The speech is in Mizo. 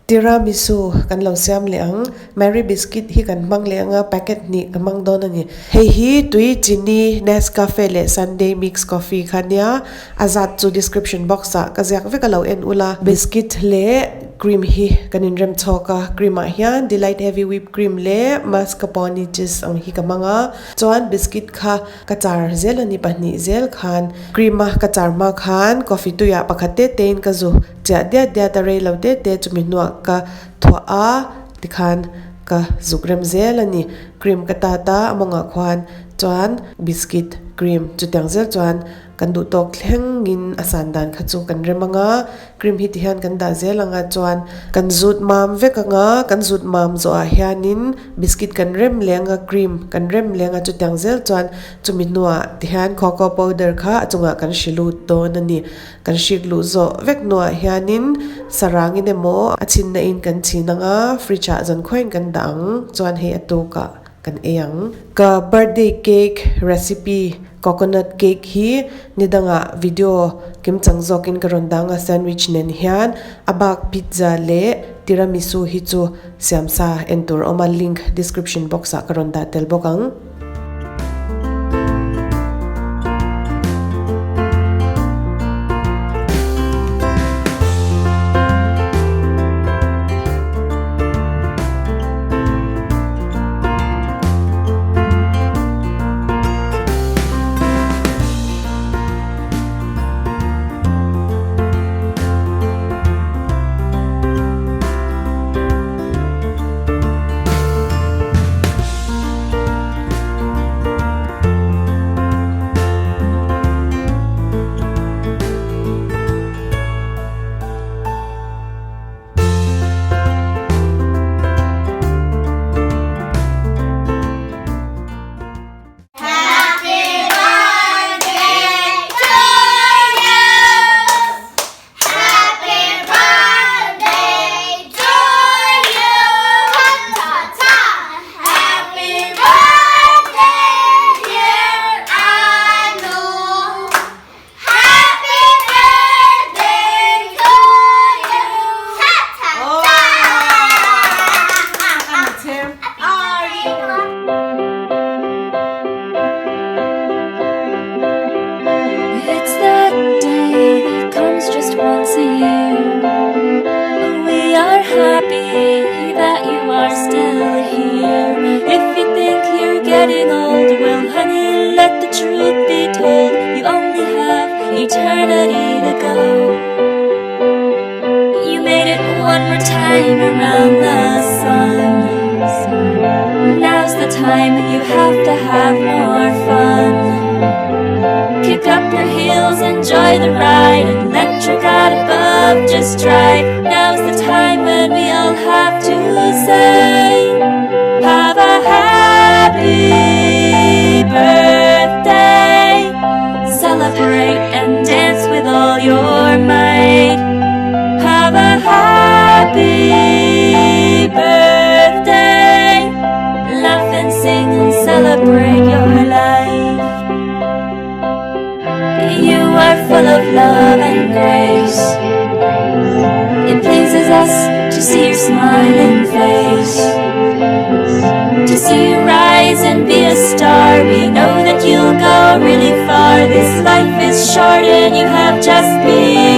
Tiramisu kan lo siam leh ang. Marie biscuit hi kan hmang leh ang a, packet hnih ka hmang dawn a ni. Hei hi tui chini, Nescafe leh Sunday mix coffee kha nia. A zat chu description box ah ka ziak vek a lo en ula. Biscuit leh cream hi kan inrem chhawk a, cream ah hian Delight heavy whip cream leh mascarpone cheese ang hi ka hmang a. Chuan biscuit kha Ka char zel a ni pahnih zel khan cream a ka char hma khan coffee tuiah pakhat te te in ka zu chiah diat diat a rei lo te te chumi hnuah ka thuah a tikhan ka zuk rem zel a ni cream ka tat a a mawngah khuan chuan biscuit cream chutiang zel chuan kan duh tawk thlengin a san dan kha chu kan rem ang a. Cream hi tihian kan dah zel anga chuan kan zut mam vek anga kan zut mam zawh ah hianin biscuit kan rem leh anga cream kan rem leh anga chutiang zel chuan chumi hnuah tihian cocoa powder kha a chungah kan hri lut dawn a ni. Kan hrik luh zawh vek hnuah hianin sarangin emaw a chhinna in kan chhin anga fridge ah zan khuaiin kan dah ang chuan hei a tukah kan ei ang. Ka birthday cake recipe coconut cake hi ni dangah video kimchang zawkin ka rawn dang a sandwich nen hian a bak pizza leh tiramisu hi chu siamsa en tur a awm a link description box ah ka rawn dah tel bawk ang. Happy birthday to you. Happy birthday to you. Ta ta ta. Happy birthday dear Anu. Happy birthday to you. Ta ta ta. It's that day that comes just once a year. We are happy that you are still here. If you think you're getting old, well, honey, let the truth be told. You only have eternity to go. You made it one more time around the sun. Now's the time you have to have more fun. Kick up your heels, enjoy the ride, and let your God above just drive. Now's the time when we all have to say, Have a happy birthday. Celebrate and dance with all your might. Have a happy birthday. Laugh and sing and celebrate your life. You are full of love and grace. It pleases us to see your smiling face. To see you rise and be a star. We know that you'll go really far. This life is short and you have just begun.